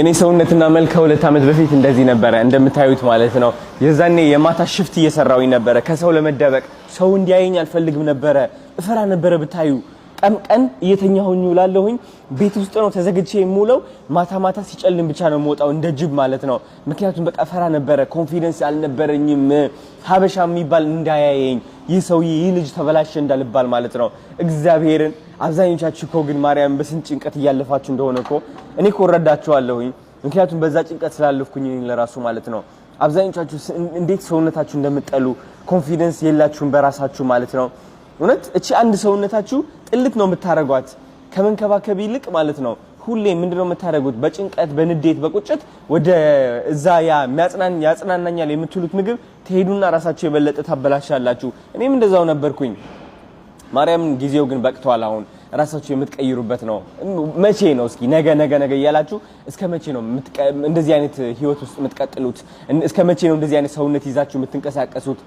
የኔ ሰውነትና መልክ ከ2 ዓመት በፊት እንደዚህ ነበረ፣ እንደምታዩት ማለት ነው። የዛኔ የማታ shift እየሰራሁኝ ነበረ ከሰው ለመደበቅ። ሰው እንዲያየኝ አልፈልግም ነበረ፣ እፈራ ነበረ ብታዩ። ቀን ቀን እየተኛሁኝ ውላለሁኝ። ቤት ውስጥ ነው ተዘግቼ የምውለው። ማታ ማታ ሲጨልም ብቻ ነው የምወጣው እንደ ጅብ ማለት ነው። ምክንያቱም በቃ እፈራ ነበረ፣ confidence አልነበረኝም። ሀበሻ የሚባል እንዳያየኝ፣ ይህ ሰውዬ ይህ ልጅ ተበላሸ እንዳልባል ማለት ነው። እግዚአብሔርን አብዛኞቻችሁ እኮ ግን ማርያም በስንት ጭንቀት እያለፋችሁ እንደሆነ እኮ እኔ እኮ እረዳችኋለሁኝ። ምክንያቱም በዛ ጭንቀት ስላለፍኩኝ እኔ ለራሱ ማለት ነው። አብዛኞቻችሁ እንዴት ሰውነታችሁ እንደምትጠሉ፣ confidence የላችሁም በራሳችሁ ማለት ነው። እውነት እቺ አንድ ሰውነታችሁ ጥልት ነው የምታረጓት ከመንከባከብ ይልቅ ማለት ነው። ሁሌ ምንድነው የምታደርጉት? በጭንቀት፣ በንዴት፣ በቁጭት ወደ እዛ ያ የሚያጽናን ያጽናናኛል የምትሉት ምግብ ትሄዱና ራሳችሁ የበለጠ ታበላሻላችሁ። እኔም እንደዛው ነበርኩኝ። ማርያምን ጊዜው ግን በቅቷል። አሁን ራሳችሁ የምትቀይሩበት ነው። መቼ ነው እስኪ ነገ ነገ ነገ እያላችሁ እስከ መቼ ነው እንደዚህ አይነት ህይወት ውስጥ የምትቀጥሉት? እስከ መቼ ነው እንደዚህ አይነት ሰውነት ይዛችሁ የምትንቀሳቀሱት?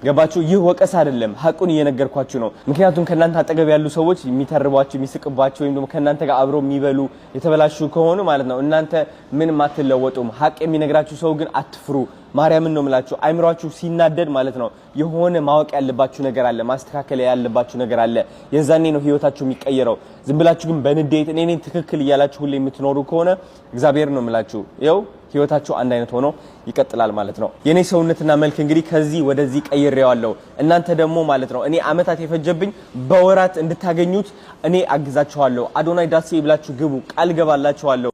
ገባችሁ? ይህ ወቀሳ አይደለም፣ ሀቁን እየነገርኳችሁ ነው። ምክንያቱም ከእናንተ አጠገብ ያሉ ሰዎች የሚተርቧችሁ፣ የሚስቅባችሁ ወይም ደግሞ ከእናንተ ጋር አብረው የሚበሉ የተበላሹ ከሆኑ ማለት ነው እናንተ ምንም አትለወጡም። ሀቅ የሚነግራችሁ ሰው ግን አትፍሩ። ማርያምን ነው የምላችሁ። አይምሯችሁ ሲናደድ ማለት ነው የሆነ ማወቅ ያለባችሁ ነገር አለ፣ ማስተካከል ያለባችሁ ነገር አለ። የዛኔ ነው ህይወታችሁ የሚቀየረው። ዝም ብላችሁ ግን በንዴት እኔ ነኝ ትክክል እያላችሁ ሁሌ የምትኖሩ ከሆነ እግዚአብሔር ነው የምላችሁ ይኸው ህይወታችሁ አንድ አይነት ሆኖ ይቀጥላል ማለት ነው። የኔ ሰውነትና መልክ እንግዲህ ከዚህ ወደዚህ ቀይሬዋለሁ። እናንተ ደግሞ ማለት ነው እኔ አመታት የፈጀብኝ በወራት እንድታገኙት እኔ አግዛችኋለሁ። አዶናይ ዳሴ ብላችሁ ግቡ፣ ቃል ገባላችኋለሁ።